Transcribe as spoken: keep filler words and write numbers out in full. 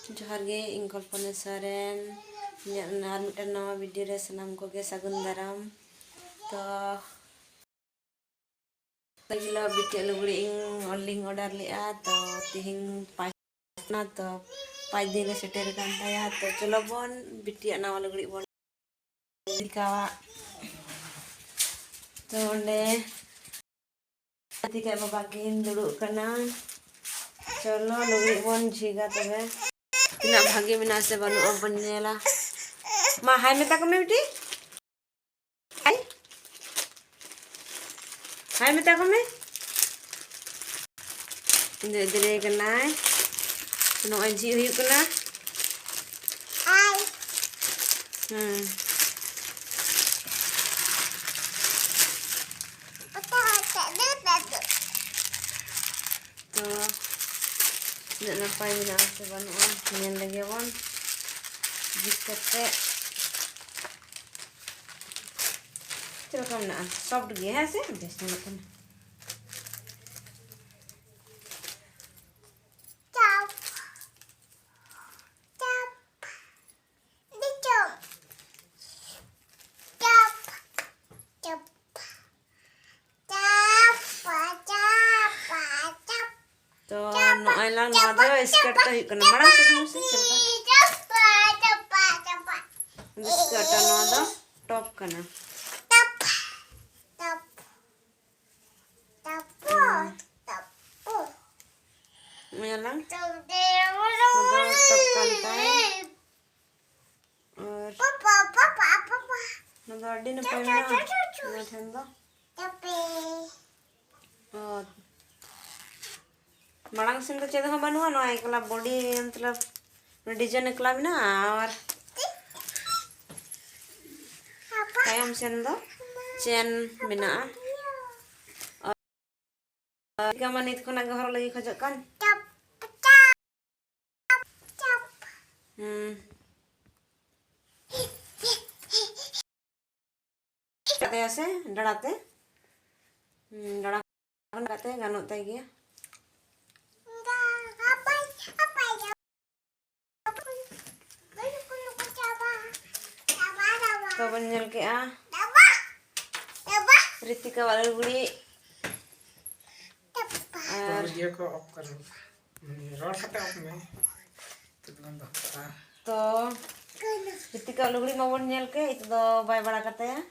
ᱡᱚᱦᱟᱨ ᱜᱮ, ᱤᱧ ᱠᱚᱞᱯᱚᱱᱟ ᱥᱚᱨᱮᱱ᱾ ᱤᱧᱟᱹᱜ ᱟᱨ ᱢᱤᱫᱴᱟᱝ ᱱᱟᱣᱟ ᱵᱷᱤᱰᱤᱭᱳ ᱨᱮ ᱥᱟᱱᱟᱢ ᱠᱚᱜᱮ ᱥᱟᱹᱜᱩᱱ ᱫᱟᱨᱟᱢ᱾ ᱛᱚ, ᱛᱮᱦᱮᱧ ᱦᱤᱞᱳᱜ ᱵᱤᱴᱤᱭᱟᱜ ᱞᱩᱜᱽᱲᱤᱡ ᱤᱧ ᱚᱱᱞᱤᱧ ᱚᱰᱟᱨ ᱞᱮᱫᱼᱟ, ᱛᱚ ᱛᱮᱦᱮᱧ ᱯᱟᱸᱪ ᱱᱟ, ᱛᱚ ᱯᱟᱸᱪ ᱫᱤᱱ ᱨᱮ ᱥᱮᱴᱮᱨ ᱟᱠᱟᱱ ᱛᱟᱭᱟ᱾ ᱛᱚ ᱪᱚᱞᱚ ᱵᱚᱱ ᱵᱤᱴᱤᱭᱟᱜ ᱱᱟᱣᱟ ᱞᱩᱜᱽᱲᱤᱡ ᱵᱚᱱ ᱫᱮᱠᱷᱟᱣᱟ᱾ ᱛᱚ ᱚᱸᱰᱮ ᱜᱟᱛᱮ ᱠᱟᱡ ᱵᱟᱵᱟ ᱠᱤᱱ ᱫᱩᱲᱩᱵ ᱠᱟᱱᱟ᱾ ᱪᱚᱞᱚ ᱞᱩᱜᱽᱲᱤᱡ ᱵᱚᱱ ᱡᱷᱤᱡᱟ ᱛᱚᱵᱮ᱾ ᱛᱤᱱᱟᱹᱜ ᱵᱷᱟᱜᱮ ᱢᱮᱱᱟᱜᱼᱟ ᱥᱮ ᱵᱟᱹᱱᱩᱜᱼᱟ ᱵᱚᱱ ᱧᱮᱞᱟ᱾ ᱢᱟ ᱦᱟᱭ ᱢᱮᱛᱟ ᱠᱚ ᱢᱮ ᱵᱤᱴᱤ᱾ ᱦᱟᱭ᱾ ᱦᱟᱭ ᱢᱮᱛᱟ ᱠᱚ ᱢᱮ᱾ ᱫᱮ-, ᱫᱮᱨᱮ ᱠᱟᱱᱟᱭ᱾ ᱱᱚᱜᱼᱚᱭ ᱡᱷᱤᱡ ᱦᱩᱭᱩᱜ ᱠᱟᱱᱟ᱾ ᱦᱩᱸ᱾ ᱛᱚ, ᱛᱤᱱᱟᱹᱜ ᱱᱟᱯᱟᱭ ᱢᱮᱱᱟᱜᱼᱟ ᱥᱮ ᱵᱟᱹᱱᱩᱜᱼᱟ, ᱧᱮᱞ ᱞᱮᱜᱮ ᱵᱚᱱ ᱡᱷᱤᱡ ᱠᱟᱛᱮ᱾ ᱪᱮᱫ ᱞᱮᱠᱟ ᱢᱮᱱᱟᱜᱼᱟ? ᱥᱚᱯᱷᱴ ᱜᱮ, ᱦᱮᱸ ᱥᱮ? ᱵᱮᱥ ᱧᱮᱞᱚᱜ ᱠᱟᱱᱟ᱾ ᱪᱟᱯ᱾ ᱪᱟᱯ᱾ ᱫᱤᱥᱚᱢ᱾ ᱪᱟᱯ᱾ ᱪᱟᱯ᱾ ᱪᱟᱯ᱾ ᱪᱟᱯ᱾ ᱪᱟᱯ᱾ ᱛᱚ, ᱱᱚᱜᱼᱚᱭ ᱞᱟᱝ ᱱᱚᱣᱟ ᱫᱚ ᱪᱟᱯ, ᱥᱠᱟᱨᱴ ᱠᱚ ᱦᱩᱭᱩᱜ ᱠᱟᱱᱟ᱾ ᱪᱟᱯ, ᱢᱟᱲᱟᱝ ᱥᱮᱫ ᱫᱚ ᱢᱟᱥᱮ ᱪᱮᱫ ᱞᱮᱠᱟ? ᱪᱟᱯ, ᱪᱟᱯ, ᱪᱟᱯ᱾ ᱥᱠᱟᱨᱴ ᱟᱨ ᱱᱚᱣᱟ ᱫᱚ ᱴᱚᱯ ᱠᱟᱱᱟ᱾ ᱪᱟᱯ, ᱪᱟᱯ, ᱪᱟᱯ᱾ ᱦᱩᱸ᱾ ᱪᱟᱯ᱾ ᱱᱚᱣᱟ ᱞᱟᱝ ᱪᱟᱯ᱾ ᱱᱚᱣᱟ ᱫᱚ ᱴᱚᱯ ᱠᱟᱱ ᱛᱟᱭ᱾ ᱟᱨ ᱯᱟᱯᱟ, ᱯᱟᱯᱟ, ᱯᱟᱯᱟ᱾ ᱱᱚᱣᱟ ᱫᱚ ᱟᱹᱰᱤ ᱱᱟᱯᱟᱭ ᱪᱚ, ᱪᱚ, ᱢᱮᱱᱟᱜᱼᱟ᱾ ᱪᱚ, ᱪᱚ, ᱪᱚ᱾ ᱱᱚᱣᱟ ᱴᱷᱮᱱ ᱫᱚ᱾ ᱪᱟᱯᱮ᱾ ᱚ᱾ ᱢᱟᱲᱟᱝ ᱥᱮᱱ ᱫᱚ ᱪᱮᱫ ᱦᱚᱸ ᱵᱟᱹᱱᱩᱜᱼᱟ, ᱱᱚᱣᱟ ᱮᱠᱞᱟ ᱵᱚᱰᱤ, ᱢᱚᱛᱞᱚᱵ, ᱰᱤᱡᱟᱭᱤᱱ ᱮᱠᱞᱟ ᱢᱮᱱᱟᱜᱼᱟ᱾ ᱟᱨ ᱯᱟᱯᱟ᱾ ᱛᱟᱭᱚᱢ ᱥᱮᱱ ᱫᱚ ᱪᱮᱱ ᱢᱮᱱᱟᱜᱼᱟ᱾ ᱪᱤᱠᱟᱹ ᱢᱟ ᱱᱤᱛ ᱠᱷᱚᱱᱟᱜ ᱜᱮ ᱦᱚᱨᱚᱜ ᱞᱟᱹᱜᱤᱫ ᱠᱷᱚᱡᱚᱜ ᱠᱟᱱ᱾ ᱪᱟᱯ, ᱪᱟᱯ, ᱪᱟᱯ᱾ ᱦᱩᱸ᱾ ᱠᱟᱛᱮ ᱥᱮ ᱰᱟᱲᱟ ᱛᱮ? ᱦᱩᱸ, ᱰᱟᱲᱟ ᱠᱟᱛᱮ ᱜᱟᱱᱚᱜ ᱛᱟᱭ ᱜᱮᱭᱟ᱾ ᱵᱚᱱ ᱧᱮᱞ ᱠᱮᱜᱼᱟ ᱨᱤᱛᱤᱠᱟᱣᱟᱜ ᱞᱩᱜᱽᱲᱤ᱾ ᱟᱨ ᱵᱷᱤᱰᱤᱭᱳ ᱠᱚ ᱚᱯᱷ ᱠᱚᱨ, ᱢᱟᱱᱮ ᱨᱚᱲ ᱠᱟᱛᱮ ᱚᱯᱷ ᱢᱮ᱾ ᱛᱚ ᱨᱤᱛᱤᱠᱟᱣᱟᱜ ᱞᱩᱜᱽᱲᱤ ᱢᱟᱵᱚᱱ ᱧᱮᱞ ᱠᱮᱫ, ᱱᱤᱛᱚᱜ ᱫᱚ ᱵᱟᱭ ᱵᱟᱲᱟ ᱠᱟᱛᱮ